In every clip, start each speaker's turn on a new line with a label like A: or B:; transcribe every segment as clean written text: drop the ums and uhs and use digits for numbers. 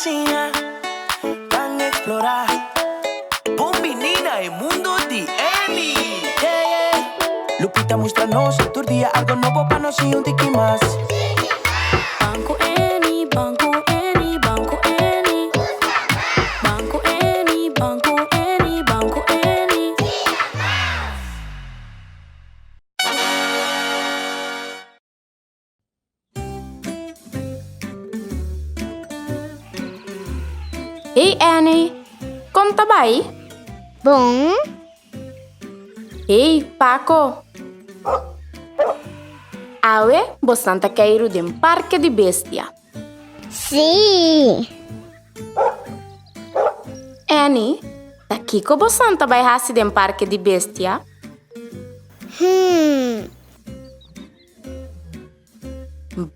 A: siña, ban explorá. Bon biní na e mundo di Annie! Yeah, yeah. Lupita mustra nos tur dia algo nobo pa nos siña un tiki mas.
B: Ban ku Annie, ban ku Annie, ban ku Annie. Ban ku Annie, ban ku Annie, ban ku Annie.
C: Hey Annie, kon ta bai?
D: Bon.
C: Hey Paco. Awe bosnan ta keiru den parke di bestia.
D: Sí.
C: Annie, ta kiko bosnan ta bai hasi den parke di bestia?
D: Hmm.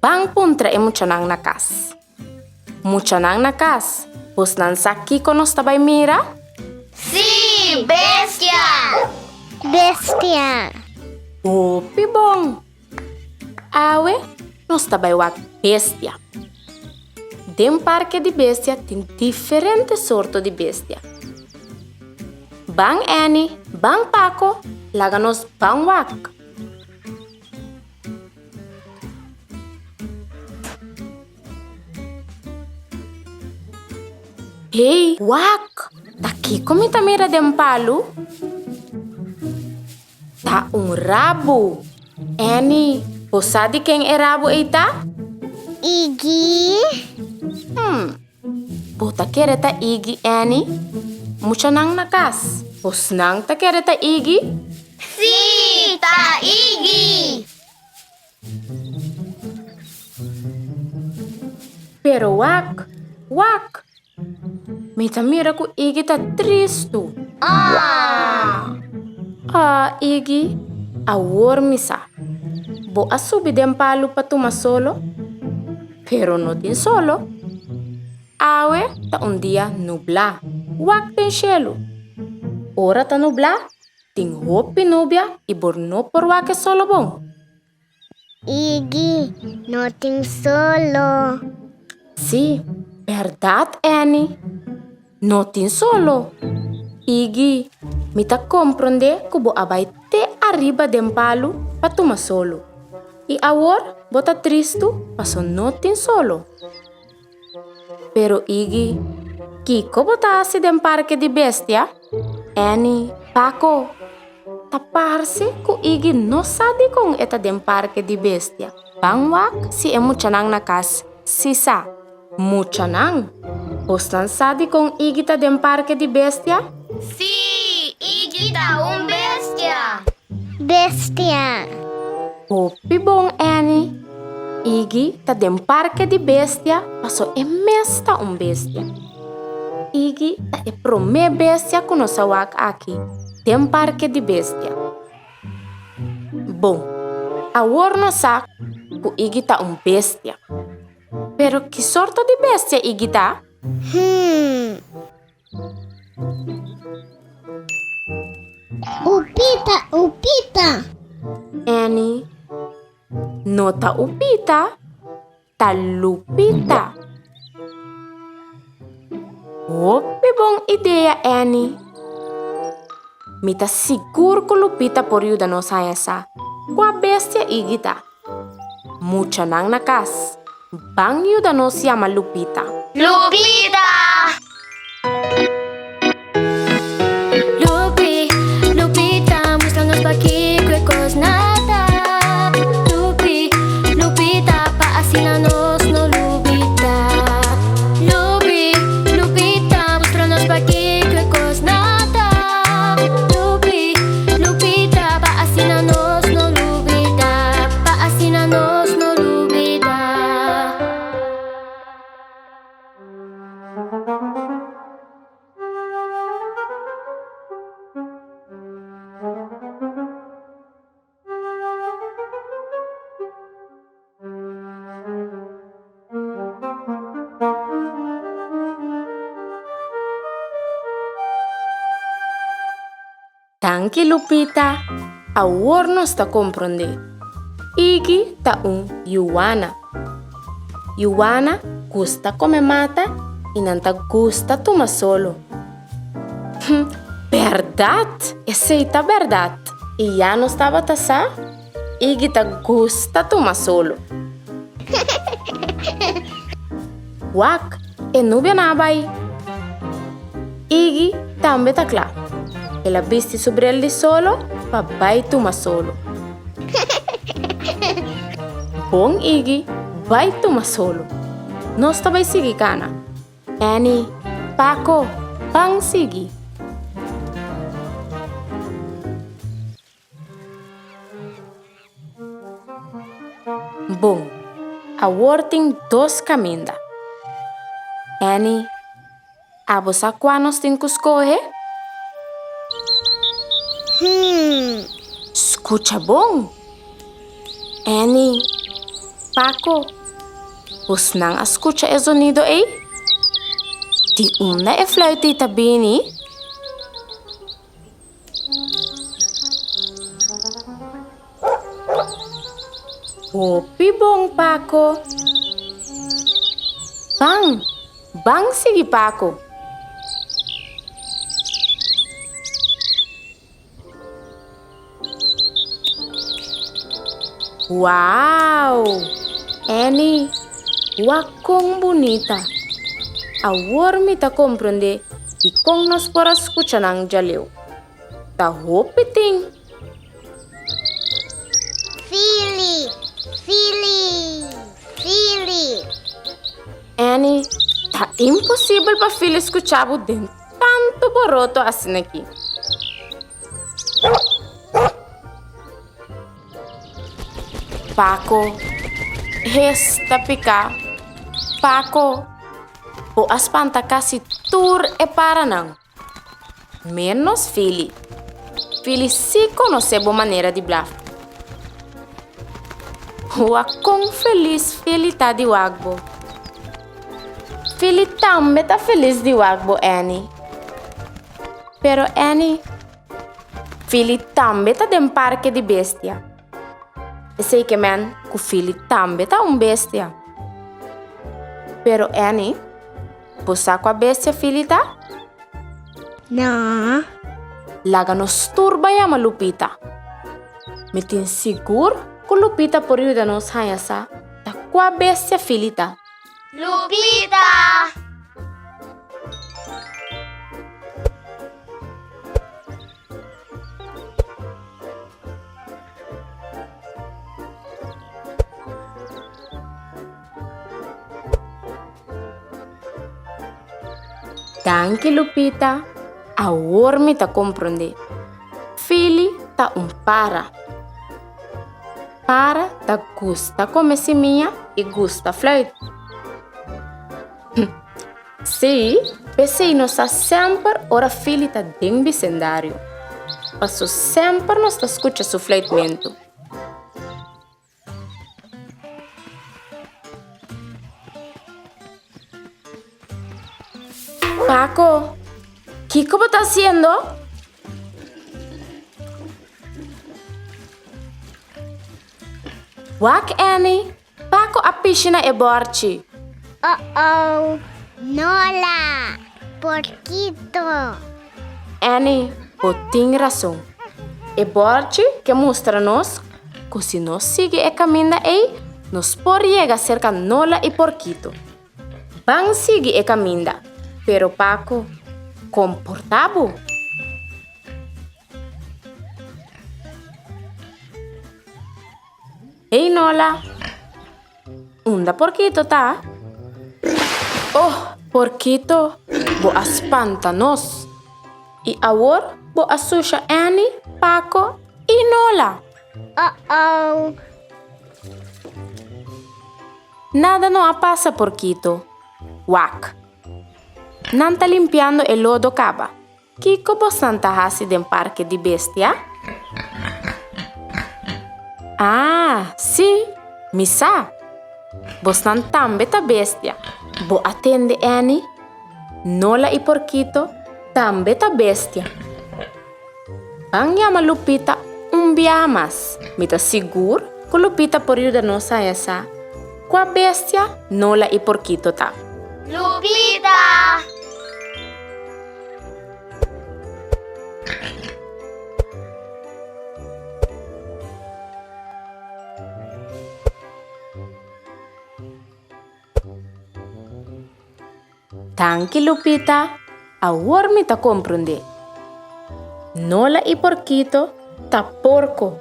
C: Ban puntra e muchanan na kas. Muchanan na kas, bosnan sa kiko nos ta bai mira?
D: Sí, bestia! Bestia!
C: Hopi bon! Awe nos ta bai wak bestia. Den parke di bestia tin diferente sorto di bestia. Ban Annie, ban Paco, laga nos ban wak. Hey, wak! Ta kiko mi ta mira den palu? Ta un rabu! Annie, bo sa di ken e rabu ei ta?
D: Iggy.
C: Hmm, bo ta kere ta Iggy, Annie? Muchanan na kas, bosnan ta kere ta Iggy?
D: Sí, ta Iggy!
C: Pero wak, wak! Mi ta mira ku Iggy ta tristu.
D: Ah!
C: Ah, Iggy, awor mi sa. Bo a subi den palu pa tuma solo, pero no tin solo. Awe ta un dia nublá. Wak den shelu. Ora ta nublá, tin hopi nubia i bo no por wak e solo bon.
D: Iggy no tin solo.
C: Sí, bèrdat, Annie. No tin solo. Iggy, mi ta komprondé ku bo a bai te ariba den palu pa tuma solo. I awor bo ta tristu paso no tin solo. Pero Iggy, kiko bo ta hasi den parke di bestia? Annie, Paco, ta parse ku Iggy no sa dikon e ta den parke di bestia. Ban wak si e muchanan na kas si sa. Muchanan, bosnan sa dikon Iggy ta den parke di bestia?
D: Sí, Iggy ta un bestia! Bestia!
C: Hopi bon, Annie. Iggy ta den parke di bestia paso e mes ta un bestia. Iggy ta e promé bestia ku nos a wak aki den parke di bestia. Bon, awor nos sa ku Iggy ta un bestia. Pero ki sorto di bestia Iggy ta?
D: Hmm. Upita, upita!
C: Annie, No ta Upita, ta Lupita. Hopi bon idea, Annie. Mi ta sigur ku Lupita por yuda nos haña sa kua bestia Iggy ta. Muchanan na kas, ban yuda nos yama Lupita.
D: Lupita!
B: Lupi, Lupita, mustra nos pakiko e kos na ta. Lupi, Lupita, pa asina nos no lubida. Lupi, Lupita, mustra nos pakiko e kos na ta. Lupi, Lupita, pa asina nos no lubida. Pa asina nos no lubida.
C: Danki Lupita, awor nos ta komprondé. Iggy ta un yuana. Yuana gusta kome mata. i nan ta gusta tuma solo. Hm, bèrdat! Esei ta bèrdat! I ya nos tabata sa, Iggy ta gusta tuma solo. Wak, e nubianan a bai! Iggy tambe ta kla. El a bisti su bril di solo pa bai tuma solo. Bon Iggy, bai tuma solo. Nos ta bai sigui kana. Annie, Paco, ban sigui. Bon, awor tin dos kaminda. Annie, Abo sa kua nos tin ku skohe?
D: Hmm.
C: Skucha bon! Annie, Paco, bosnan a skucha e zonido ei? Di unda e fluit ei ta bini? Hopi bon, Paco! Ban, ban sigui Paco! Wow! Annie, wak kon bunita! Awor mi ta komprondé dikon nos por a skucha nan djaleu. Ta hopi tin!
D: Fili, fili, fili.
C: Annie, ta imposibel pa Fili skucha bo den tantu boroto asin'aki. Paco, Hes ta pica. Paco, Bo a spanta casi tur e paranan. Menos Fili. Fili sí conoce bo manera di blaf. Wak con felis Fili ta di wak bo. Fili tambe ta felis di wak bo, Annie. Pero Annie, Fili tambe ta den parke di bestia. Esei ke men ku Fili tambe ta un bestia. Pero Annie, bo sa kua bestia Fili ta?
D: No.
C: Laga nos tur bai yama Lupita. Mi tin sigur ku Lupita por yuda nos haña sa ta kua bestia Fili ta.
D: Lupita!
C: Danki Lupita, awor mi ta komprondé. Fili ta un para. Para ta gusta kome simia i gusta fluit. Sí, p'esei nos sa semper ora Fili ta den bisendario, paso semper nos ta skucha su fluitmentu. Paco, kiko bo ta hasiendo? Wak, Annie, Paco a pishi na e borchi.
D: Oh-oh, Nola, porkito.
C: Annie, bo tin rason. E borchi ke mustra nos ku si nos sigui e kaminda ei, nos por yega serka Nola i Porkito. Ban sigui e kaminda, pero Paco, komportá bo. Hey Nola, unda Porkito ta? Oh, Porkito, bo a spanta nos. I awor bo a susha Annie, Paco i Nola.
D: Uh-oh.
C: Nada no a pasa, Porkito. Wak. Nan ta limpiando e lodo kaba. Kiko bosnan ta hasi den parke di bestia? Ah, sí, mi sa! Bosnan tambe ta bestia. Bo a tende, Annie? Nola i Porkito tambe ta bestia. Ban yama Lupita un biaha mas. Mi ta sigur ku Lupita por yuda nos haña sa kua bestia Nola i Porkito ta.
D: Lupita!
C: Danki Lupita, awor mi ta komprondé. Nola i Porkito ta porko.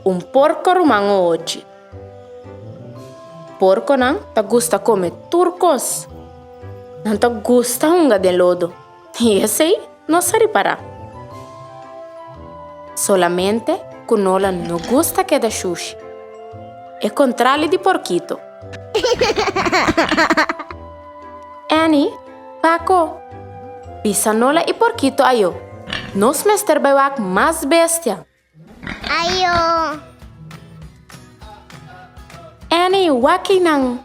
C: Un porko ruman ochi. Porkonan ta gusta kome tur kos. Nan ta gusta hunga den lodo i esei no sa ripará. Solamente ku Nola no gusta keda shushi. E kontrali di Porkito. Annie, Paco, bisa Nola i Porkito ayo. Nos mester bai wak mas bestia.
D: Ayo.
C: Annie, wak einan.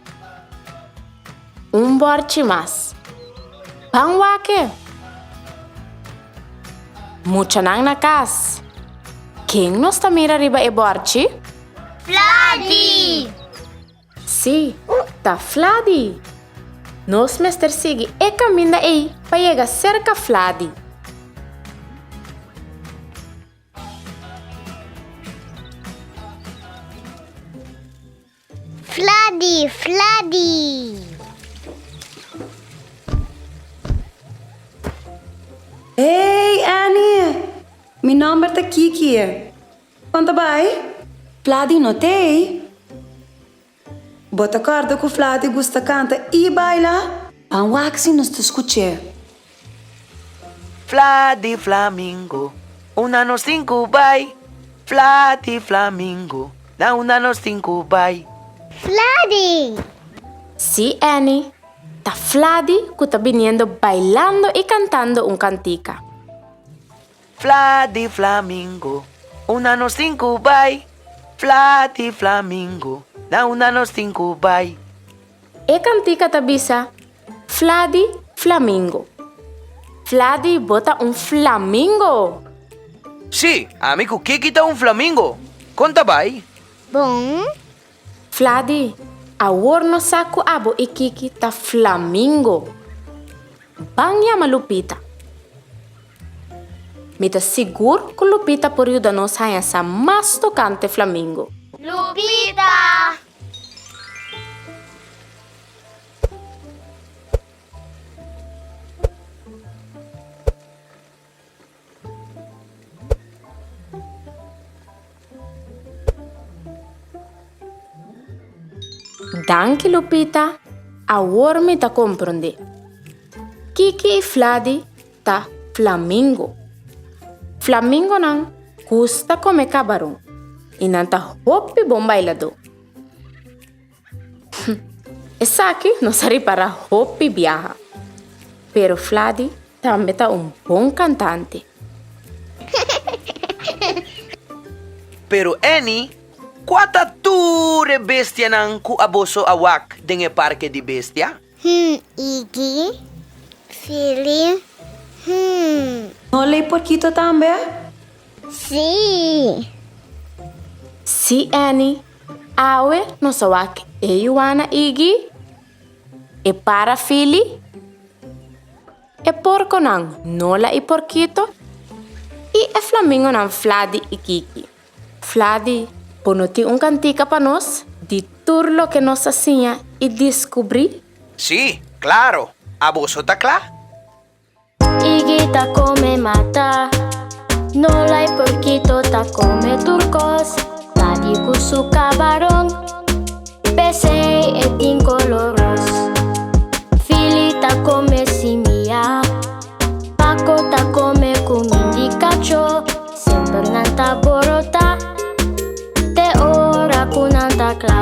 C: Un bòrchi mas. Ban wak-e. Muchanan na kas. Ken nos ta mira riba e bòrchi?
D: Fladi!
C: Sí, ta Fladi! Nos mester sigui e kaminda ei pa yega serka Fladi.
D: Fladi, Fladi!
E: Hey, Annie! Mi nòmber ta Kiki. Kon ta bai? Fladi no t'ei. Bo ta kòrda ku Fladi gusta kanta i baila? Ban wak si nos ta skuch'é.
A: Fladi flamingo, unda nos tin ku bai? Fladi flamingo, na unda nos tin ku bai?
D: Fladi!
C: Sí, Annie, ta Fladi ku ta biniendo bailando i kantando un kantika.
A: Fla di flamingo, unda nos tin ku bai? Fla di flamingo, na unda nos tin ku bai?
C: E kantika ta bisa, Fla di flamingo. Fla di bo ta un flamingo!
A: Sí, ami ku Kiki ta un flamingo. Kon ta bai?
D: Bon.
C: Fla di, awor nos sa ku abo i Kiki ta flamingo. Ban yama Lupita. Mi ta sigur ku Lupita por yuda nos haña sa mas tokante flamingo.
D: Lupita!
C: Danki Lupita, awor mi ta komprondé. Kiki i Fladi ta flamingo. Flamingonan gusta kome kabaron i nan ta hopi bon bailadó. Esaki nos a ripará hopi biaha. Pero Fladi tambe ta un bon kantante.
A: Pero Annie, kua ta tur e bestianan ku a boso a wak den e parke di bestia?
D: Hmm, Iggy, Philly, hmm.
E: No lei porkito tambe?
D: Sí!
C: Sí, Annie, awe nos a wak e yuana Iggy, e para Philly, e porkonan Nola i Porkito i e flamingonan Fladi i Kiki. Fladi, bo no tin un kantika pa nos di tur loke nos a siña i diskubrí?
A: Sí, klaro! Aboso ta kla?
B: Iggy ta come mata, Nola y Porquito ta come tur cos, Daddy cu su cabaron, P'esey e tin color ros. Fili ta come simia, Paco ta come cumin di cacho, Semper nan ta borota, te ora cu nan ta cla.